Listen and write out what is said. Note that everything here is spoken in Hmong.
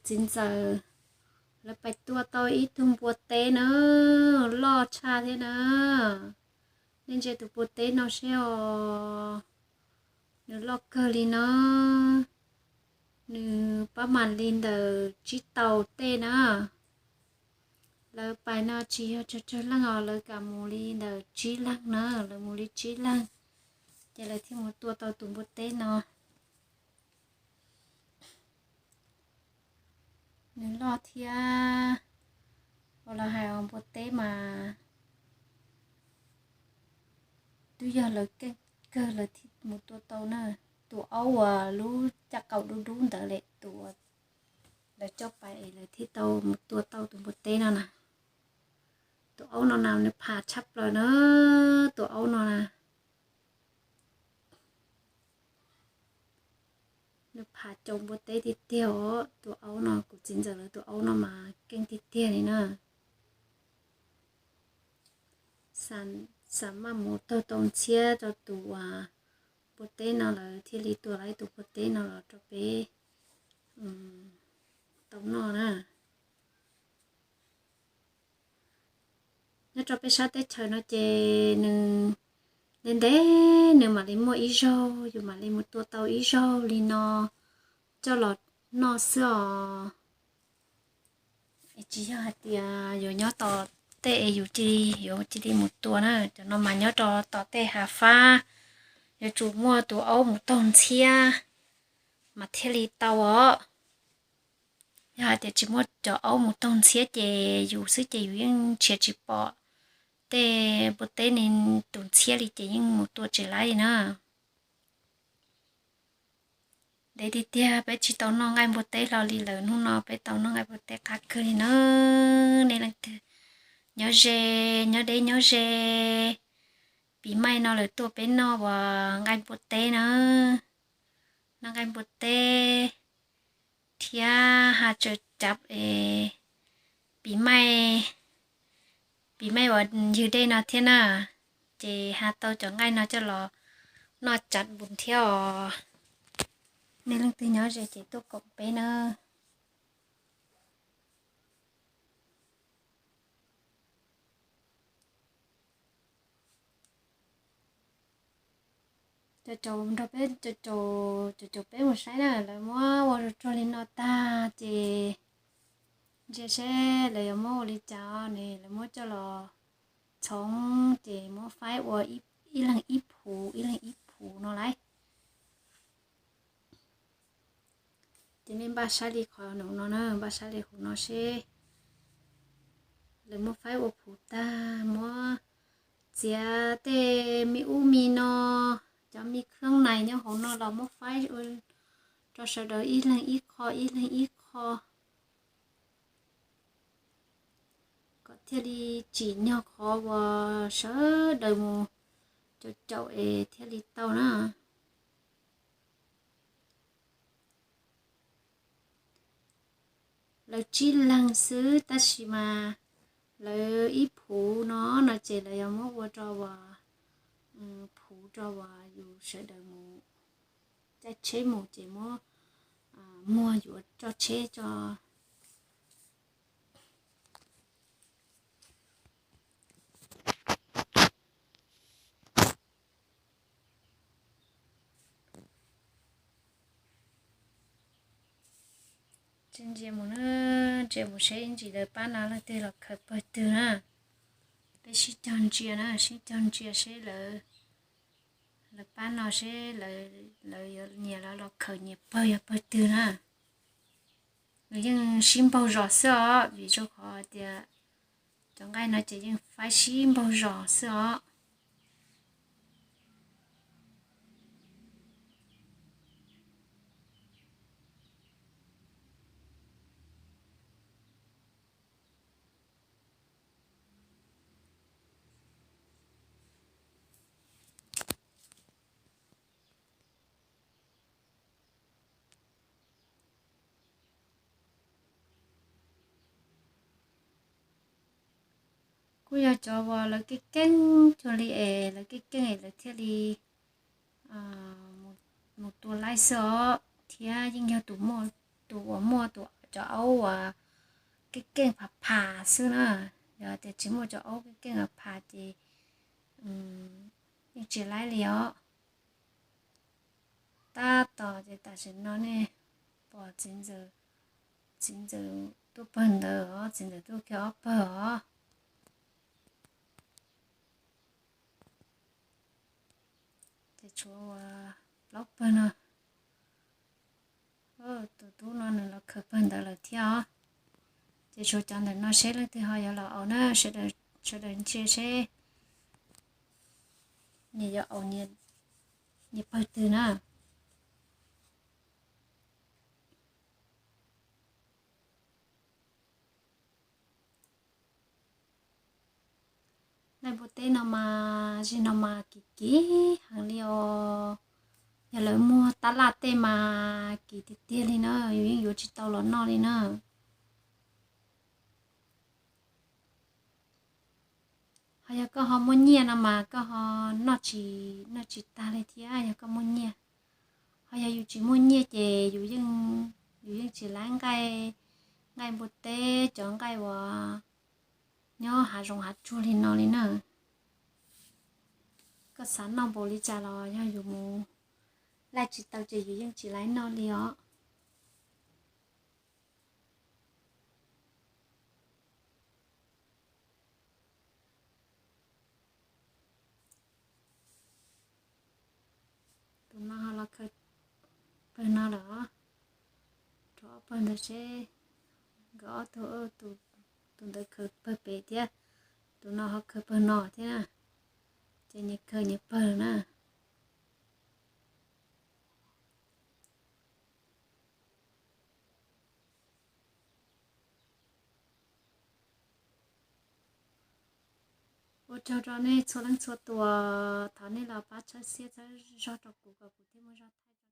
Txiv ntxawm, lawv pais tua tau ib tug npua teb na, loj tshaj thiab na. Nej ntsia tus npua teb no seb os, nws loj kawg li no, nws pab mam li ntawm tsib tau tej na. Lawv pais no tsis yog tsawg tsawg leej os, lawv kam mus li ntawm tsib leeg na, lawv mus li tsib leeg, ces lawv thiaj mus tua tau tus npua teb no. Nws loj thiab, ua los hais os npua teb mas twb yog lawv keej kawg lawv thiaj mus tua tau na. Tus aub uas lub caj qaum dub dub ntawd lawm, tus uas lawv coj pais es lawv thiaj tau mus tua tau tus npua teb no na. Tus aub no na nws pham tshaj plaws na, tus aub no na. Nws pham caum npua teb tiag tiag os, tus aub no kuv txiv ntxawm lawv tus aub no mas keej tiag tiag li na. Xam maj mus taug tau ntxhiab rau tus npua teb no lawv thiaj li tua tau tus npua teb no los rau peb tau noj na. Nyob rau peb sab teb chaws no ces nws ntev ntev nws mam li muaj ib zaug, yus mam li mus tua tau ib zaug li no coj los noj xwb os. Es tsis yog hais tias yuav nyob tom tej es yus cia li yuav cia li mus tua na, cov no mas nyob rau tom tej hav fab, yuav tsum muaj tus aub mus taug ntxhiab mas thiaj li tau os. Yog hais tias tsis muaj cov aub mus taug ntxhiab ces yus xwb ces yus yeej nrhiav tsis pom tej npua teb ne, tus ntxhiab li ces yeej mus tua tsis laib li na. Ntev tiag tiag peb tsis tau noj nqaij npua teb hlo li lawm, hnub no peb tau noj nqaij npua teb qab kawg li na. Nej leej twg nyob ze, nyob deb nyob ze, pis maij no lawv tuaj peb noj uas nqaij npua teb na, noj nqaij npua teb thiab ha tsaws cav es pis maij, pis maij uas ywg dej no thiab na, ces ha tau cov nqaij no coj los noj cav npus thiab os. Nej leej twg nyob ze ces tuaj koom peb na. Cov caum nrog peb, cov caum peb mus saib na, lawv muab ua rog rog li no tag ces ntsia seb lawv yuav muab ua li cas ne, lawv muab coj los txhoov ces muab faib ua ib leeg ib phuv ib leeg ib phuv no lauj. Ces nej npaj saib li qhov no na, npaj saib li hauv no seb lawv muab faib ua phuv tag, muab txiav tej me ub me no, cov me khab nais nyob hauv no los muab faib ua rau sawv daws ib leeg ib qho ib leeg ib qho, kom thiaj li tsim nyog qhov uas sawv daws mus caum caum es thiaj li tau na. Lawv tsib leeg xwb tab sis mas lawv ib phuv no no ces lawv yuav muab ua rau uas phuv rau uas yus sawv daws mus caij tsheb mus ces muab muag yuav roj tsheb tso. Ntsia mus na, ntsia mus seb ib ntsis lawv pab no leej twg los khaws pawg twg na. Peb sib cog ntsia na, sib cog ntsia seb lawv, lawv pab no seb lawv yuav nyias los los khaws nyias pawg yog pawg twg na. Nws yeej sib npaug zos xwb os, vim rau qhov tias cov nqaij no ces yeej faib sib npaug zos xwb os. Kuj yog cov uas lawv keej keej cuag li es lawv keej keej es lawv thiaj li mus tua laib xwb os, thiab yeej yog tus uas muaj tus cov aub uas keej keej phas phas xwb na. Yog tias tsis muaj cov aub keej keej phas phas ces yeej tsis laib li os. Tab tom ces tam sim no nej pom txiv ntxawm, txiv ntxawm tuaj pawg ntawd os, txiv ntxawm tuaj kiag ob pawg os. Ces tshuav ua plaub pawg no. Tus tub no nws los khaws pawg ntawd lawm thiab os. Ces tshuav cov ntawm no seb leej twg ho yuav los aus na, sawv daws ntsia seb nyias yuav aus nyias pawg twg na. Nqaij npua teb no mas zig no mas kim kim heev li os. Yog lawv muag tab laj tej mas kim tiag tiag li na, yus yeej yuav tsis tau los noj li na. Ho yog koj ho muaj nyiaj no mas koj ho noj tsis, noj tsis tag li thiab yog koj muaj nyiaj. Ho yog yus tsis muaj nyiaj ces yus yeej, yus yeej tsis laib nqaij, nqaij npua teb, cov nqaij uas nyob hav zoov hav tsuag li no li na. Koj xav noj npaum li cas los yog yus mus laij tsis tau ces yus yeej tsis laib noj li os. Tus no ho los khaws pawg no lawm. Rau ob pawg ntawd seb, nkawd ob tug, tus ntawd khaws pawg pem thiab, tus no ho khaws pawg no thiab na. Ces nyias khaws nyias pawg na. Ua tsaug rau nej txhua leej txhua tus, thov nej los pab txhawb siab txhawb zog rau kuv kom kuv thiaj muaj zog thaij.